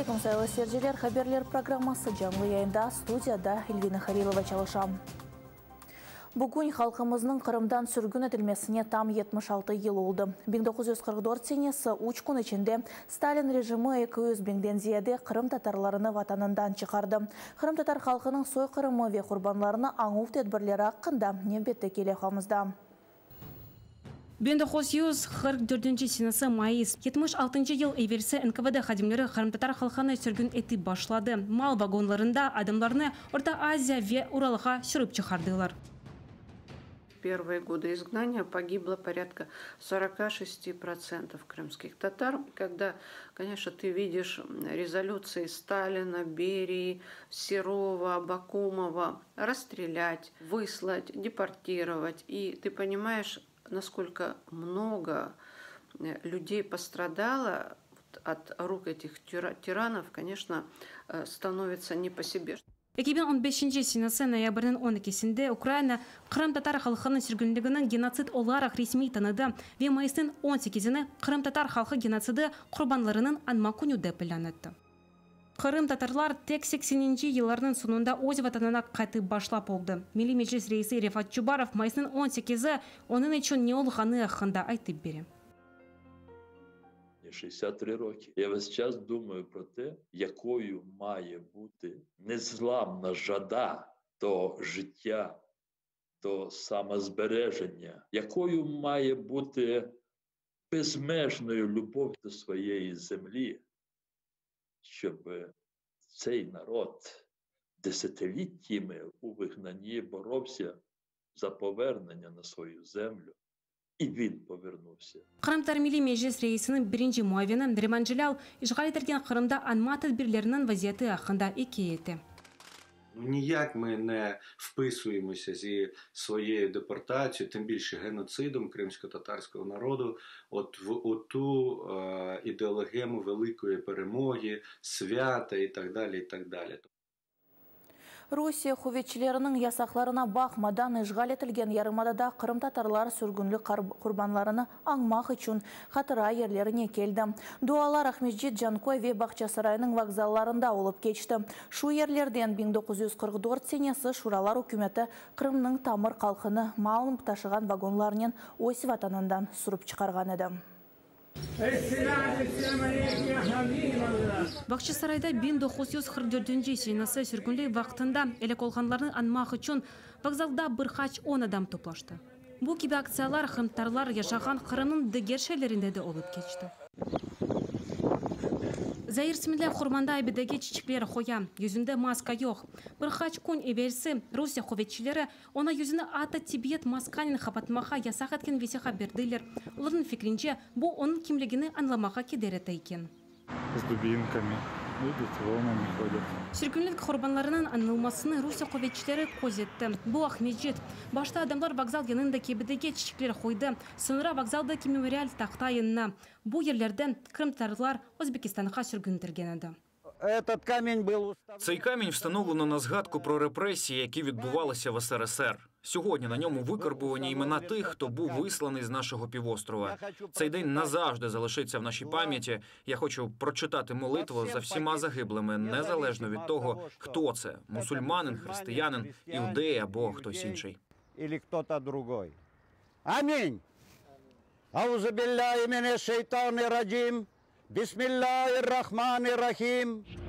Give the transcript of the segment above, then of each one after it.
aleyküm, sayğılı seyirciler. Haberler programması canlı yayında. Studiyada Elvina Halilova çalışa. Bugün halqımıznıñ Qırımdan sürgün etilmesine tam 76 yıl oldı. 1944 senesi üç kün içinde Stalin rejimi 200 biñden ziyade Qırım tatarlarını vatanından çıqardı. Qırımtatar halqınıñ soyqırımı ve qurbanlarını añuv tedbirleri aqqında nevbetteki levhamızda. 1944 senesi mayıs. 76 yıl evelsi NKVD hadimleri qırımtatar halqını sürgün etip başladı. Mal vagonlarında adamlarnı Orta Aziya ve Uralğa sürip çıqardılar. Первые годы изгнания погибло порядка 46% крымских татар. Когда, конечно, ты видишь резолюции Сталина, Берии, Серова, Абакумова расстрелять, выслать, депортировать, и ты понимаешь, насколько много людей пострадало от рук этих тиранов, конечно, становится не по себе. 2015 senesi noyabrniñ 12-sinde Ukraina qırımtatar halqınıñ sürgünligini genotsid olaraq resmiy tanıdı ve mayısnıñ 18-ini qırımtatar halqı genotsidi qurbanlarınıñ añma künü dep ilân etti. Qırımtatarlar tek 80-nci yıllarnıñ soñunda öz vatanına qaytıp başlap oldı. Milliy Meclis reisi Refat Çubarov mayısnıñ 18-i onıñ içün ne olğanı aqqında aytıp bere. 63 роки. Я весь час думаю про те, якою має бути незламна жада до життя, до самозбереження, якою має бути безмежною любов до своєї землі, щоб цей народ десятиліттями у вигнанні боровся за повернення на свою землю. І він повернувся. Qırımtatar Milliy Meclis reisiniñ birinci muavini Nariman Celâl işğal etilgen Qırımda añma tedbirleriniñ vaziyeti aqqında ikâye etti. Ніяк ми не вписуємося зі своєю депортацією, тим більше геноцидом кримсько-татарського народу, от в оту е, ідеологему великої перемоги, свята і так далі. І так далі. Rusiye quvetçileriniñ yasaqlarına baqmadan işğal etilgen yarımadada qırımtatarlar sürgünlik qurbanlarını añmaq içün hatıra yerlerine keldi. Dualar Aqmescit, Canköy ve Bağçasaraynıñ vokzallarında olıp keçti. Şu yerlerden 1944 senesi Şuralar ükümeti Qırımnıñ tamır halqını mal taşığan vagonlarnen öz vatanından sürip çıqarğan edi. Bağçasarayda 1944 senesi sürgünlik vaqtında elâk olğanlarnı añmaq içün vokzalda bir qaç on adam toplaştı. Bu kibi aktsiyalar qırımtatarlar yaşağan Qırımnıñ diger şeerlerinde de olıp keçti. Zair Smedlâ Qurmanda abidege çiçekler qoya, yüzünde maska yoq. Bir qaç kün evelsi Rusiye quvetçileri oña yüzüni atta tibbiyet maskanen qapatmağa yasaq etken vesiqa berdiler. Olarnıñ fikrince, bu onıñ kimligini añlamağa keder ete eken. С дубинками, видите, волнами ходят. Sürgünlik qurbanlarınıñ añılmasını Rusiye quvetçileri közetti. Bu Aqmescit. Başta adamlar vokzal yanındaki abidege çiçekler qoydı, soñra vokzaldaki memorial tahta yanına. Bu yerlerden qırımtatarlar Özbekistanğa sürgün etilgen edi. Этот камень был Цей камінь встановлено на згадку про репресії, які відбувалися в СРСР. Сьогодні на ньому викарбувані імена тих, хто був висланий з нашого півострова. Цей день назавжди залишиться в нашій пам'яті. Я хочу прочитати молитву за всіма загиблими, незалежно від того, хто це мусульманин, християнин, іудей або хтось інший. Или кто-то другой. Аминь. أعوذ بالله من الشيطان الرجيم. بسم الله الرحمن الرحيم.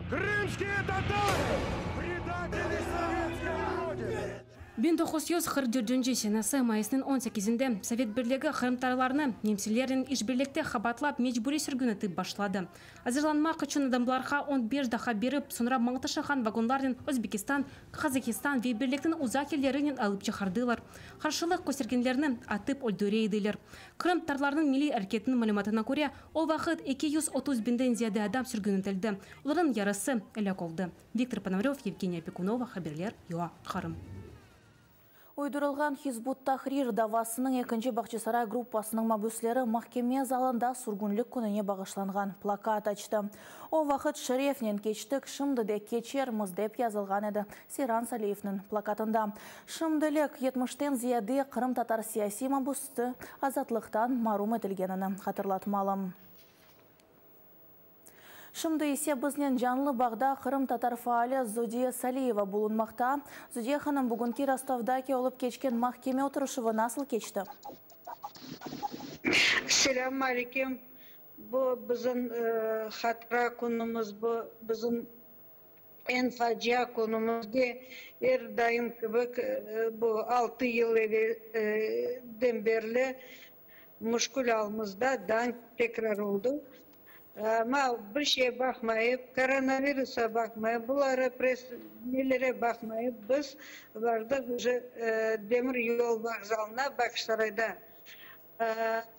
Крымские татары! Предатели советской Родины! 1944 senesi mayısnıñ 18-inde Sovet Birligi qırımtatarlarnı nemselernen işbirlikte qabaatlap mecburiy sürgün etip başladı. Azırlanmaq içün adamlarğa 15 daqqa berip, soñra mal taşığan vagonlarnen Özbekistan, Qazahistan ve Birlikniñ uzaq yerlerinen alıp çıqardılar. Qarşılıq köstergenlerni atıp öldüre ediler. Qırımtatarlarnıñ milliy areketiniñ malümatına köre, o vaqıt 230 biñden ziyade adam sürgün etildi. Olarnıñ yarısı elâk oldı. Viktor Ponomarev, Yevgeniya Pekunova, Haberler, UA, Qırım. Uydurılğan Hizb ut-Tahrir davasınıñ ekinci Bağçasaray gruppasınıñ mabüsleri mahkeme zalında sürgünlik kününe bağışlanğan plakat açtı. O vaqıt şerefnen keçtik, şimdi de keçermiz dep yazılğan edi Seyran Saliyevniñ plakatında. Şimdilik 70-ten ziyade qırımtatar siyasiy mabüsi azatlıqtan marum etilgenini hatırlatmalı. Şimdi ise biznen canlı bağda qırımtatar faali Zodiye Saliyeva bulunmaqta. Zodiye hanım, bugünki Rostovdaki olıp keçken mahkeme oturışuvı nasıl keçti? Selâm aleyküm. Bu bizim hatıra künümiz, bu bizim eñ facia künümiz de er daim kibi bu altı yıl evelden berli müşkül alımızda daa tekrar oldı. Amma bir şeye baqmayıp, koronavirusa baqmayıp, bulara nelere baqmayıp, biz bardıq uje demir yol vokzalına Bağçasarayda.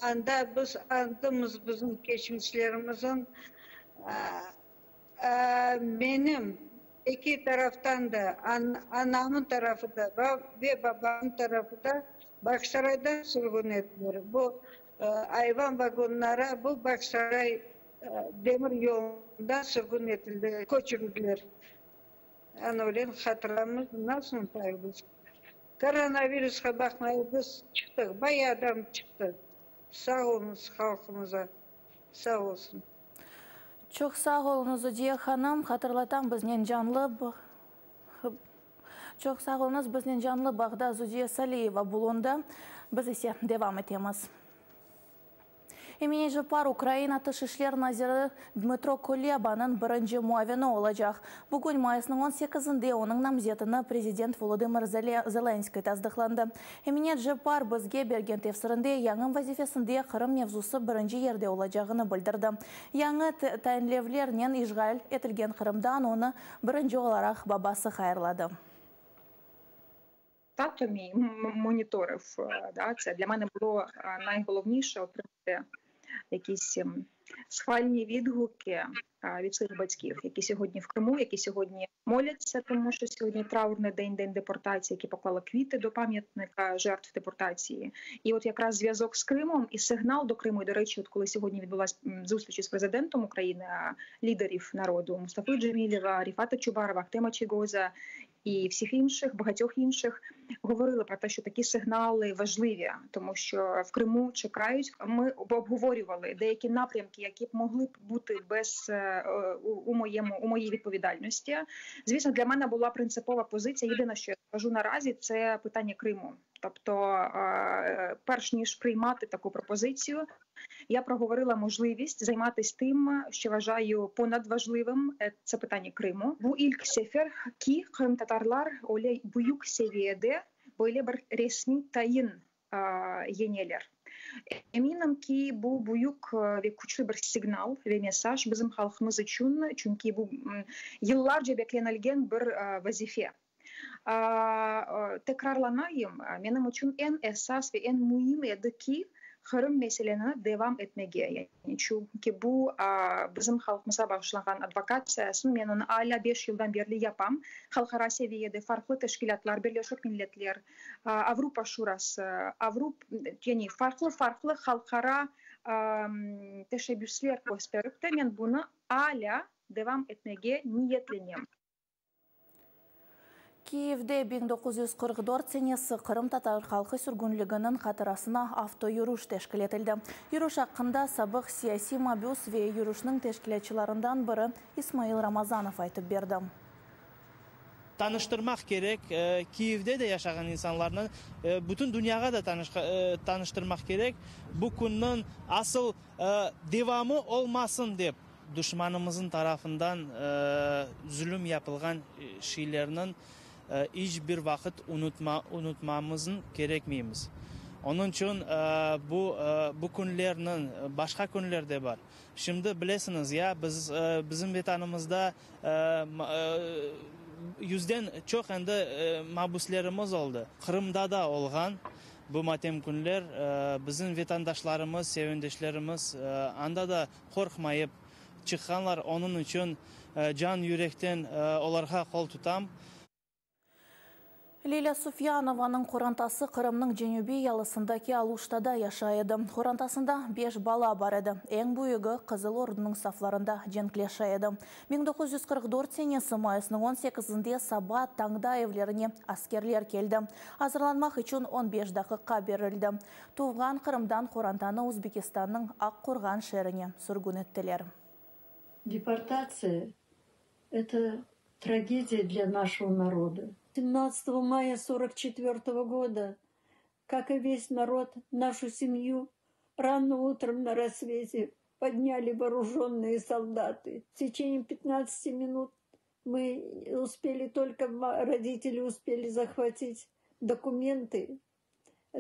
Anda biz añdımız bizim keçmişlerimizin. Menim eki taraftan da, anamın tarafı da ve babamın tarafı da Bağçasaraydan sürgün ettiler. Bu ayvan vagonlara bu Bağçasaray demir yolunda sürgün etildi, köçürildiler. Ana öyle hatıramız nasıl unutaymız? Koronavirusqa baqmayıp biz çıqtıq, bayağı adam çıqtı. Sağ oluñız halqımıza, sağ olsun. Çoq sağ oluñız, Zodiye hanım. Hatırlatam, biznen canlı Çoq sağ oluñız, biznen canlı bağda Zodiye Saliyeva bulundı. Biz ise devam etemiz. Emine Ceppar Ukraina Tış işler naziri Dmıtro Kulebanıñ birinci muavini olacaq. Bugün mayısnıñ on sekizinde onıñ namzetini prezident Volodımır Zelenskıy tasdıqlandı. Emine Ceppar bizge bergen tefsirinde yañı vazifesinde Qırım mevzusı birinci yerde olacağını bildirdi. Yañı tayinlevlernen işğal etilgen Qırımdan onı birinci olaraq babası hayırladı. Тато мій моніторив, да, це для мене було найголовніше отримати якісь схвальні відгуки від своїх батьків, які сьогодні в Криму, які сьогодні моляться, тому що сьогодні траурний день, день депортації, які поклали квіти до пам'ятника жертв депортації. І от якраз зв'язок з Кримом і сигнал до Криму, і, до речі, от коли сьогодні відбулася зустріч із президентом України, лідерів народу Мустафи Джемілєва, Ріфата Чубарова, Ахтема Чийгоза і всіх інших, багатьох інших, говорили про те, що такі сигнали важливі, тому що в Криму чекають. Ми обговорювали деякі напрямки, які б могли б бути без, у, у моєму, у моїй відповідальності. Звісно, для мене була принципова позиція. Єдине, що я скажу наразі, це питання Криму. Тобто, перш ніж приймати таку пропозицію, я проговорила можливість займатися тим, що вважаю понадважливим, це питання Криму. Bu ilk sefer ki qırımtatarlar öyle büyük seviyede böyle bir resmiy tayin yeneler. Eminim ki, bu büyük ve küçlü bir signal ve mesaj bizim halqımız içün, çünki bu yıllarca beklenilgen bir vazife. Tekrarlanayım, menim içün eñ esas ve eñ müim edi ki, Qırım meseleni devam etmege, yani çünki bu bizim halqımızğa bağışlanğan advokatsiyasını men onı alâ beş yıldan berli yapam, halqara seviyede farqlı teşkilâtlar, Birleşik Milletler, Avropa Şurası, Avrup, yani farqlı-farqlı halqara teşebbüsler kösterip te men bunı alâ devam etmege niyetlenem. Kiyevde 1944 senesi qırımtatar halqı sürgünliginiñ hatırasına avtoyürüş teşkil etildi. Yürüş aqqında sabıq siyasiy mabüs ve yürüşniñ teşkilâtçılarından biri İsmail Ramazanov aytıp berdi. Tanıştırmaq kerek, Kiyevde de yaşağan insanlarnı, bütün dünyağa da tanıştırmaq kerek, bu künniñ asıl devamı olmasın dep. Duşmanımıznıñ tarafından zulüm yapılğan şeylerniñ iç bir vaqıt unutmamıznıñ kerekmeymiz. Onıñ içün bu bu künlerniñ, başqa künler de bar. Şimdi bilesiñiz ya, biz bizim Vetanımızda yüzden çoq endi mabüslerimiz oldı. Qırımda da olğan bu matem künler, bizim vetandaşlarımız, sevendeşlerimiz anda da Qorqmayıp çıqqanlar, onıñ içün can yürekten olarğa qol tutam. Lilâ Sufyanovanıñ qorantası Qırımnıñ cenübiy yalısındaki Aluştada yaşay edi. Qorantasında beş bala bar edi. Eñ büyügi Qızıl Ordunıñ saflarında cenkleşe edi. 1944 senesi mayısnıñ on sekizinde saba tañda evlerine askerler keldi. Azırlanmaq içün on beş daqiqa berildi. Tuvğan Qırımdan qorantanı Özbekistannıñ Aq-Qurğan şeerine sürgün ettiler. Deportatsiya, eto tragediya dlâ našego naroda. Семнадцатого мая сорок четвёртого года, как и весь народ, нашу семью рано утром на рассвете подняли вооруженные солдаты. В течение 15 минут мы успели только, родители успели захватить документы,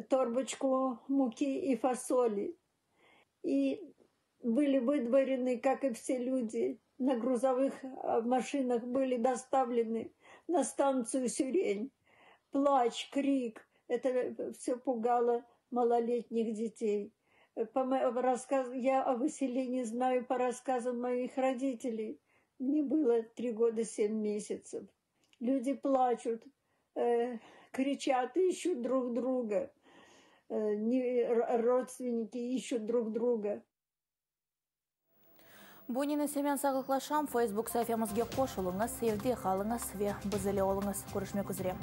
торбочку муки и фасоли. И были выдворены, как и все люди, на грузовых машинах были доставлены на станцию Сюрень. Плач, крик, это все пугало малолетних детей. По рассказ, я о выселении знаю по рассказам моих родителей. Мне было три года семь месяцев. Люди плачут, э, кричат, ищут друг друга. Э, не, родственники ищут друг друга. Bunıñnen men sağlıqlaşam, Facebook saifemizge qoşulıñız, evde qalıñız ve biz ile oluñız. Körüşmek üzere.